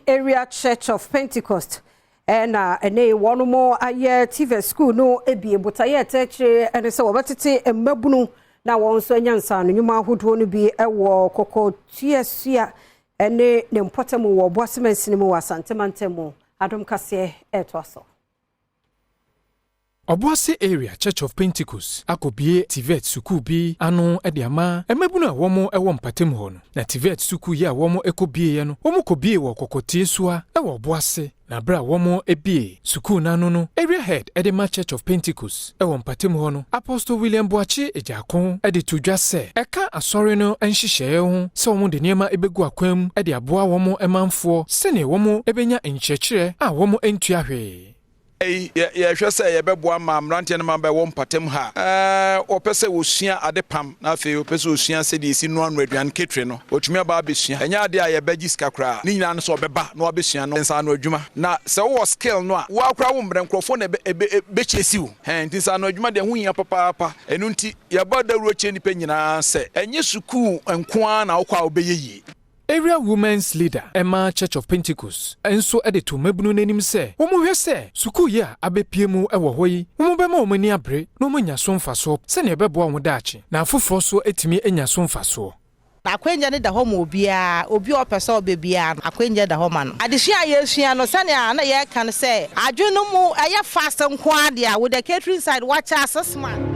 Area Church of Pentecost ɛna ɛne wɔn mo ayɛ TVET school no ebie. Botaeɛ ɛtɛ akyire ɛne sɛ wɔbɛtete mmabunu na wɔn nso anya nsaano nnwuma ahodoɔ no bi ɛwɔ Kɔkɔtuasua ɛne ne mpɔtam wɔ Obuasi mansini mu wɔ Asantemantam mu. Adom Kaseɛ ɛɛtoa so. Obuasi Area Church of Pentecost akɔbie TVET sukuu bi ano de ama mmabunu a wɔn wɔ mpatam hɔ no. Na TVET sukuu yi a wɔn kɔbieeɛ no, wɔn kɔbie wɔ Kɔkɔtie Sua wɔ Obuasi. Na berɛ a wɔn bie sukuu no ano no, Area Head de ma Church of Pentecost wɔ mpatam hɔ no, Apostle William Boakye Agyarko, de to dwa sɛ ɛka asɔre no nhyehyɛeɛ ho sɛ wɔn de nneɛma bɛgu akwan mu de aboa wɔn manfoɔ sɛnea wɔn bɛnya nkyerɛkyerɛ a wɔn ntua hwee. Yɛhwɛ sɛ yɛbɛboa ma mmeranteɛ no ma bɛwɔ mpatam ha, wɔpɛ sɛ wɔsua ade pam, na afei wɔpɛ sɛ wɔsua sɛdeɛ ɛsi noa aduane ketire no, wɔtumi aba abɛsua. Ɛnyɛ adeɛ a yɛbɛgye sika koraa. Ne nyinaa no sɛ ɔbɛba na wabɛsua no nsa ano adwuma, na sɛ wowɔ skill no a, woa koraa wo mmerɛ nkurɔfoɔ na ɛbɛkyɛ wo. Nti nsa ano adwuma deɛ, ho hia papaapa. Ɛno nti yɛbɔ dawuro kyerɛ nnipa nyinaa sɛ ɛnyɛ sukuu nko ara na wokɔ a wobɛyɛ yie. Area Women's Leader ɛma Church of Pentecost nso de to mmabunu n'anim sɛ wɔn hwɛ sɛ sukuu yi a abɛpie mu wɔ hɔ yi, wɔn bɛma wɔn ani abere na wɔn anya so mfasoɔ sɛnea ɛbɛboa wɔn daakye na afoforɔ so atumi anya so mfasoɔ. Akwanya no da hɔ ma obiara. Obi a ɔpɛ sɛ ɔbɛ biara no, akwanya da hɔ ma no. Adesua a yɛsua no, sɛnea na yɛreka no sɛ adwene no mu ɛyɛ fast nko adeɛ a, with the catering side wakyɛ 6 months.